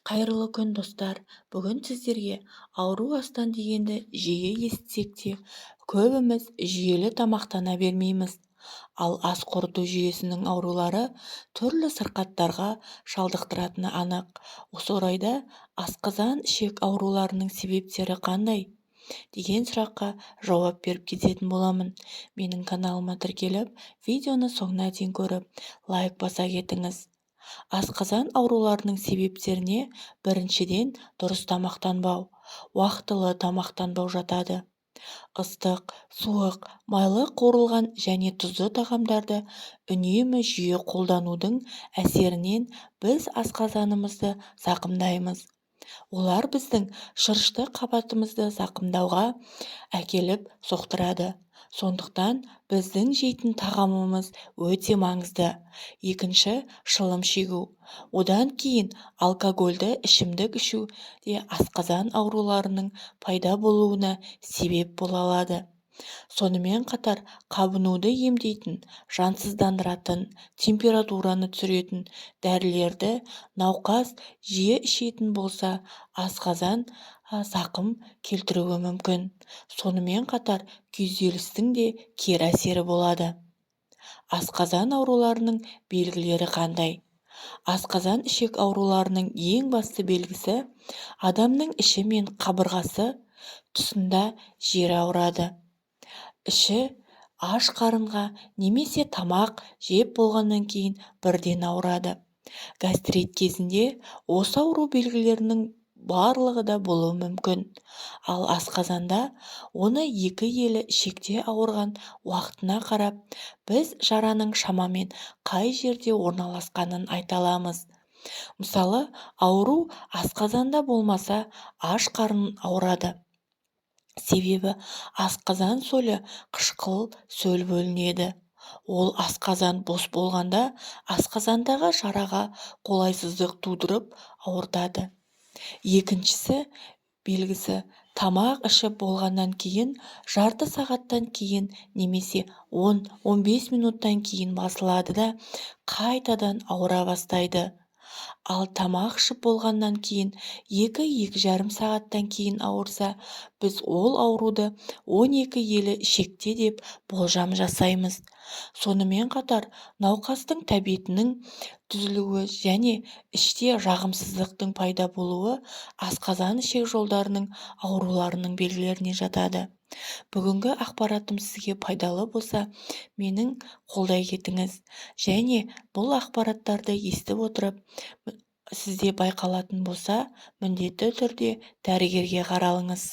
Қайырлы күн, достар! Бүгін сіздерге ауру астан дегенді жиі естісек те, көбіміз жүйелі тамақтана бермейміз. Ал ас қорыту жүйесінің аурулары түрлі сырқаттарға шалдықтыратыны анық. Осы орайда асқазан-ішек ауруларының себептері қандай деген сұраққа жауап беріп кететін боламын. Менің каналыма тіркеліп, видеоны соңына дейін көріп, лайк баса кетіңіз. Асқазан ауруларының себептеріне біріншіден дұрыс тамақтанбау, уақтылы тамақтанбау жатады. Ыстық, суық, майлы, қуырылған және тұзды тағамдарды үнемі жиі қолданудың әсерінен біз асқазанымызды зақымдаймыз. Олар біздің шырышты қабатымызды зақымдауға әкеліп соқтырады. Сондықтан біздің жейтін тағамымыз өте маңызды. Екінші, шылым шегу. Одан кейін алкогольді ішімдік ішу де асқазан ауруларының пайда болуына себеп бола алады. Сонымен қатар қабынуды емдейтін, жансыздандыратын, температураны түсіретін дәрілерді науқас жиі ішетін болса, асқазан зақым келтіруі мүмкін. Сонымен қатар күйзелістің де кері әсері болады. Асқазан ауруларының белгілері қандай? Асқазан-ішек ауруларының ең басты белгісі адамның іші мен қабырғасы тұсында жері ауырады. Іші аш қарынға немесе тамақ жеп болғаннан кейін бірден ауырады. Гастрит кезінде осы ауру белгілерінің барлығы да болуы мүмкін. Ал асқазанда оны екі елі ішекте ауырған уақытына қарап, біз жараның шамамен қай жерде орналасқанын айта аламыз. Мысалы, ауру асқазанда болмаса, аш қарын ауырады. Себебі асқазан сөлі қышқыл сөл бөлінеді. Ол асқазан бос болғанда асқазандағы жараға қолайсыздық тудырып ауыртады. Екіншісі белгісі тамақ ішіп болғаннан кейін жарты сағаттан кейін немесе 10-15 минуттан кейін басылады да, қайтадан ауыра бастайды. Ал тамақ ішіп болғаннан кейін 2-2,5 сағаттан кейін ауырса, біз ол ауруды 12 елі ішекте деп болжам жасаймыз. Сонымен қатар науқастың тәбетінің түзілуі және іште жағымсыздықтың пайда болуы асқазан-ішек жолдарының ауруларының белгілеріне жатады. Бүгінгі ақпаратым сізге пайдалы болса, менің қолдай кетіңіз. Және бұл ақпараттарды естіп отырып, сізде байқалатын болса, міндетті түрде дәрігерге қаралыңыз.